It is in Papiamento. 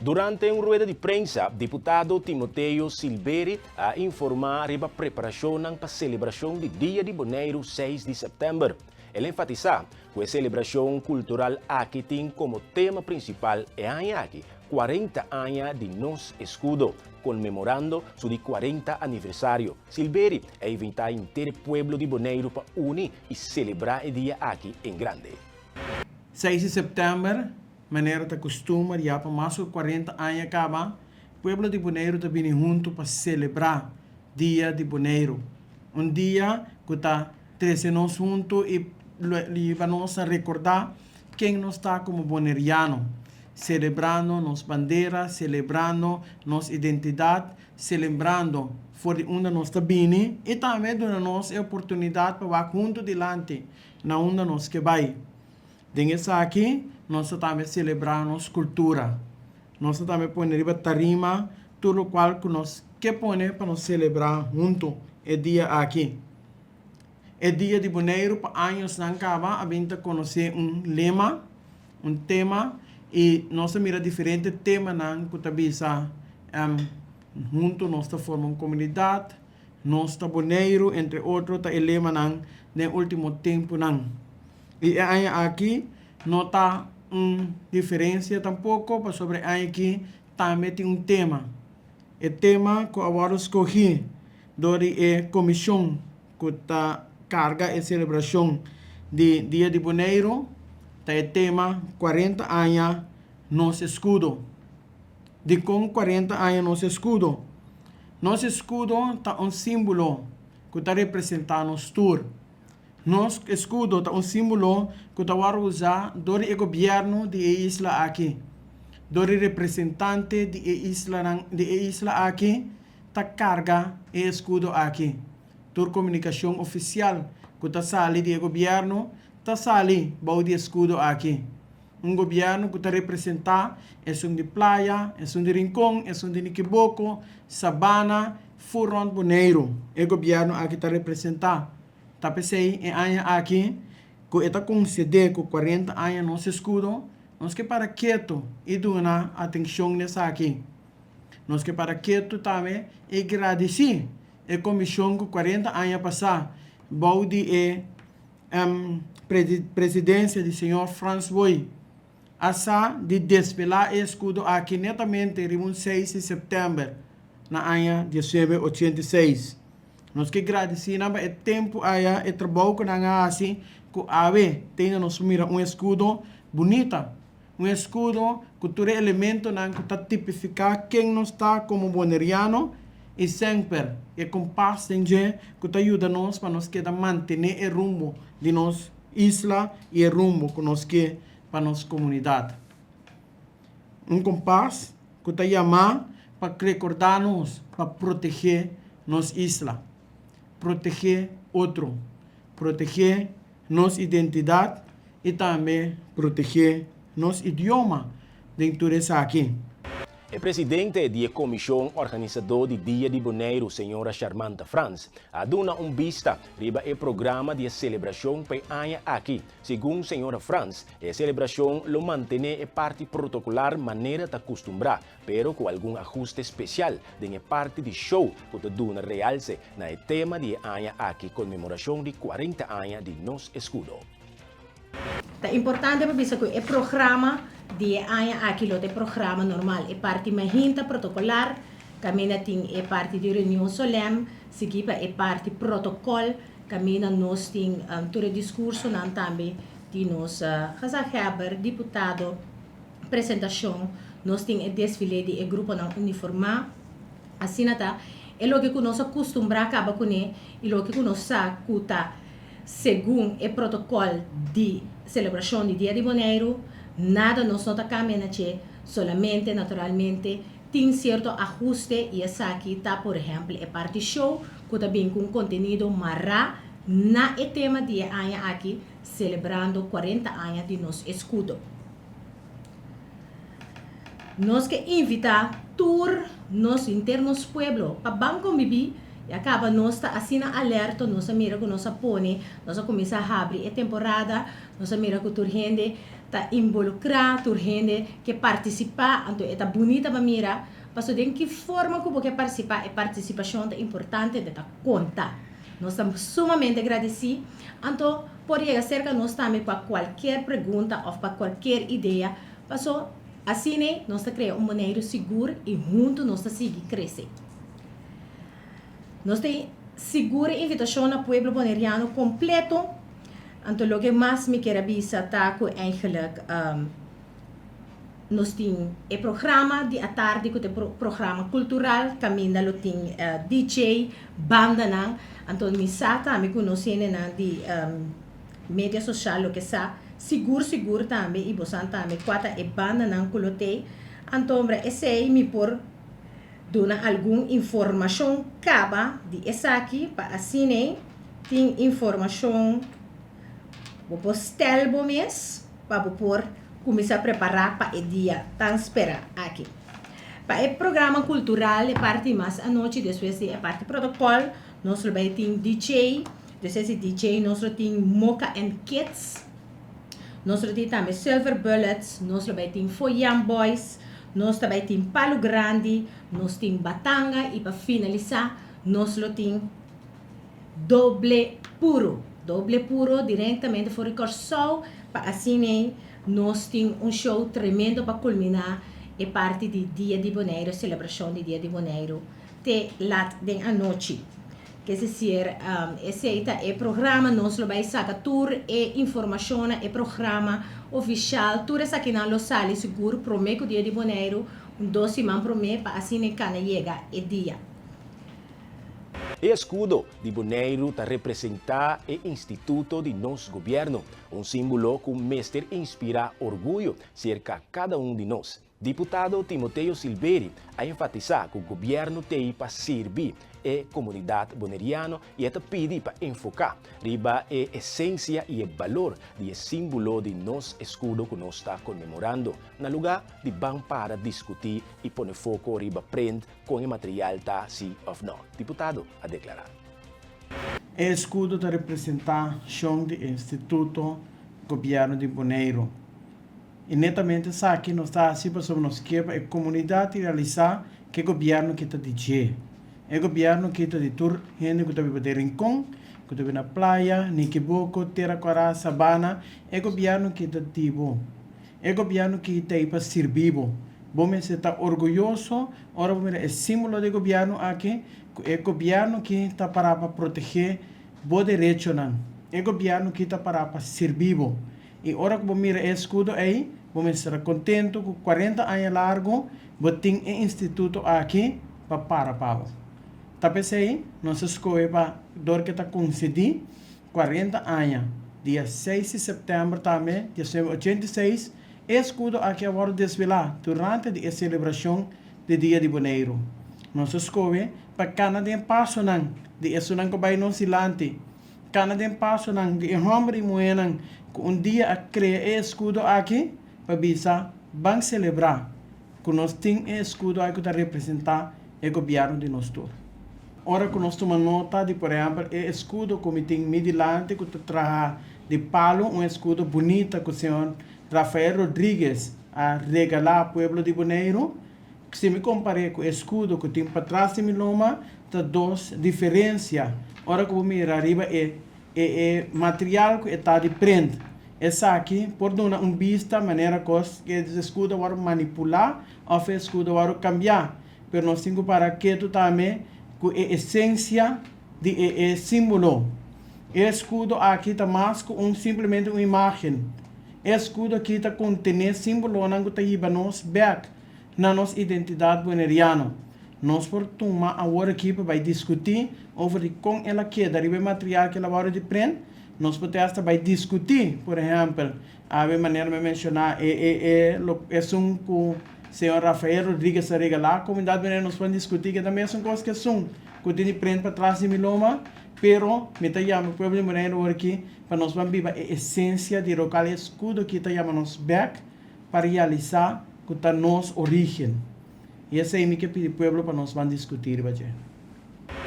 Durante un rueda di prensa, diputado Timoteo Silveri a informá riba preparashonnan pa selebrashon di Dia di Boneiru 6 di sèptèmber. El a enfatisá ku e selebrashon kultural aki tin komo tema prinsipal e aña aki 40 aña di nos eskudo, konmemorando su di 40 aniversario. Silveri a invitá henter e pueblo di Boneiru pa uni i selebrá e dia aki en grande. 6 di sèptèmber. Manera ta kustumber ya pa mas ku 40 aña kaba, pueblo di Boneiru ta bini huntu pa selebrá Dia di Boneiru. Un dia ku ta trese nos huntu i liba nos a rekordá ken nos ta komo boneriano, selebrando nos bandera, selebrando nos identidat, selebrando for di unda nos ta bini i tambe duna nos e oportunidat pa wak huntu dilanti na unda nos ke bai. Den esaki nos ta tambe selebrá nos kultura. Nos ta tambe pone riba tarima tur lokual ku nos ke pone pa nos selebrá huntu e dia aki. E Dia di Boneiru pa añosnan kaba a bin ta konosé un lema, un tema i nos ta mira diferente temanan ku ta bisa huntu nos ta forma un komunidat, nos ta Boneiru, entre otro ta e lemanan den último tempunan. I e aña aki no ta un diferensia tampoko pasobra e aña aki tambe tin un tema. E tema ku a wòrdu skohí dor di e komishon ku ta karga e selebrashon di Dia di Boneiru ta e tema 40 aña nos eskudo. Dikon 40 aña nos eskudo? Nos eskudo ta un símbolo ku ta representá nos tur. Nos eskudo ta un símbolo ku ta wòrdu usá dor di e gobièrnu di e isla aki, dor di representante di e islanan di e isla aki ta karga e eskudo aki. Tur komunikashon ofisial ku ta sali di e gobièrnu ta sali bou di eskudo aki. Un gobièrnu ku ta representá esun di Playa, esun di Rincon, esun di Nikiboko, Sabana, fur rònt Boneiru e gobièrnu aki ta representá. Ta p'esei e aña aki ku e ta konsedé ku 40 aña nos eskudo, nos ke para ketu i duna atenshon na esaki. Nos ke para ketu tambe i gradisí e komishon ku 40 aña pasá bou di e presidensia di señor Frans Boy a sa di desvelá e eskudo aki netamente riba un 6 di sèptèmber na aña 1986. Nos ke gradisí nan pa e tempu aya, e trabou ku nan a hasi ku awe te na nos mira un eskudo bunita, un eskudo ku tur e elementonan ku ta tipifiká ken nos ta komo boneriano i semper e kompas den dje ku ta yuda nos pa nos keda mantené e rumbo di nos isla i e rumbo ku nos ke pa nos komunidat. Un kompas ku ta yamá pa rekordá nos pa protegé nos isla, protegé otro, protegé nos identidat i tambe protegé nos idioma den tur esaki. E presidente di e komishon organisadó di Dia di Boneiru, señora Sharmanta Frans, a duna un bista riba e programa di e selebrashon pa e aña aki. Segun señora Frans, e selebrashon lo mantené e parti protokolar manera ta kustumbrá, pero ku algun ahuste spesial den e parti di show ku ta duna realse na e tema di e aña aki, konmemorashon di 40 aña di nos eskudo. Ta importante pa bisa ku e programa di e aña aki lo ta e programa normal. E parti mahinta protokolar, kaminda tin e parti di reunion solèm, sigui pa e parti protokòl, kaminda nos tin tur e diskursonan tambe di nos gezaghebber, diputado, presentashon, nos tin e desfile di e gruponan uniformá. Asina ta e loke ku nos a kustumbrá kaba kuné i loke ku nos sa ku ta segun e protokòl di selebrashon di Dia di Boneiru, nada nos no ta kambia na dje, solamente naturalmente tin sierto ahuste i esaki ta por ehèmpel e parti show ku ta bin ku un kontenido mará na e tema di e aña aki selebrando 40 aña di nos eskudo. Nos ke invitá tur nos henter nos pueblo pa ban kombibí i a kaba nos ta asina alerto, nos a mira ku nos a pone, nos a kuminsá habri e temporada, nos a mira ku tur hende ta involukrá, tur hende ke partisipá, anto e ta bunita pa mira, pasobra den ki forma ku bo ke partisipá, e partisipashon ta importante, e ta konta. Nos ta sumamente gradisí, anto por yega serka nos tambe pa kualkier pregunta òf pa kualkier idea, paso asina nos ta krea un Boneiru sigur i huntu nos ta sigui krese. Nos ta sigur e invitashon na pueblo boneriano kompleto, anto loke mas mi kier a bisa ta ku eigenlijk nos tin e programa di atardi ku ta e programa kultural kaminda lo tin DJ, bandanan, anto mi sa tambe ku nos hendenan di media sosial loke sa sigur sigur tambe i bosan tambe kua ta e bandanan ku lo tei, anto esei mi por. Duna algun informashon kaba di esaki pa asina tin informashon bo por stel bo mes pa bo por kuminsá prepará pa e dia tan sperá aki. Pa e programa kultural e parti mas anochi despues di e parti protokòl nos lo bai tin DJ, despues di DJ nos lo tin Mocha and Kids. Nos lo tin tambe Silver Bullets, nos lo bai tin Foyan Boys, nos ta bai tin Palu Grandi, nos tin Batanga y pa finalisa nos lo tin Doble Puro. Doble Puro directamente for di Kòrsou pa asina nos tin un show tremendo pa culmina e parti di Dia di Boneiru, celebracion di Dia di Boneiru te lat den anochi. Ke sisier, esei ta e programa, nos lo bai saka tur e informashonnan, e programa ofishal, tur esakinan lo sali sigur promé ku dia di Boneiru, un dos siman promé pa asina e kana yega e dia. E eskudo di Boneiru ta representá e instituto di nos gobièrnu, un símbolo ku mester inspirá orguyo serka kada un di nos. Diputado Timoteo Silveri a enfatisá ku gobièrnu t'ei pa sirbi e komunidat boneriano i e ta pidi pa enfoká riba e esensia i e balor di e símbolo di nos eskudo ku nos ta konmemorando, na lugá di ban para diskutí i pone foko riba prent kon e material ta si òf nò, diputado a deklará. E eskudo ta representá shon di e instituto Gobièrnu di Boneiru. I netamente esaki nos ta hasi pasobra nos ke pa e komunidat realisá ku e gobièrnu ki ta di dje. E gobièrnu ki ta di tur hende ku ta biba den Rincon, ku ta biba na Playa, Nikiboko, Tera Kòrá, Sabana, e gobièrnu ki ta di bo. E gobièrnu ki ta ei pa sirbi bo. Bo mester ta orguyoso ora bo mira e símbolo di e gobièrnu aki, ku e gobièrnu ki ta pará pa protegé bo derechonan. E gobièrnu ki ta pará pa sirbi bo. I ora ku bo mira e eskudo ei, bo mester ta kontentu ku kuarenta aña largu bo tin e instituto aki pa para pa bo. Ta p'esei nos a skohe pa dor ke ta konsedí kuarenta aña, dia seis di sèptèmber tambe 1986, e eskudo aki a wòrdu desvelá durante di e selebrashon di Dia di Boneiru. Nos a skohe pa kana den e pasonan di esunnan ku bai nos dilanti. Kana den pasonan di e hòmber i muhénan ku un dia a krea e eskudo aki pa bisa, Ban selebrá ku nos tin e eskudo aki ku ta representá e gobièrnu di nos tur. Ora ku nos tuma nota di, por ehèmpel, e eskudo ku mi tin mi dilanti ku ta traha di palu, un eskudo bunita ku señor Rafael Rodriguez a regalá pueblo di Boneiru, Si mi kompar'é ku e skudo ku tin patras di mi loma, ta dos diferensia. Ora ku bo mira riba e e e material ku e ta di prent, esaki por duna un bista manera kos ku e eskudo a wòrdu manipulá òf e eskudo a wòrdu kambiá. Pero nos tin ku para ketu tambe ku e esensia di e e símbolo. E eskudo aki ta mas ku un simplemente un imágen. E eskudo aki ta kontené símbolonan ku ta hiba nos bèk na nos identidat boneriano. Nos por tuma awor aki pa bai diskutí over di kon el a keda riba e material ku el a wòrdu di prent. Nos por te hasta bai diskutí, por ehèmpel, awe manera mi a menshoná e e e lo esun ku señor Rafael Rodriguez a regalá komunidat boneriano nos por diskutí ke ta mesun kos ku esun ku tin di prent patras di mi loma, pero mi ta yama pueblo di Boneiru awor aki pa nos ban biba e esensia di rokal e eskudo ki ta yama nos bèk pa realisá ku ta nos orígen. I esei mi ke pidi pueblo pa nos ban diskutí riba dje.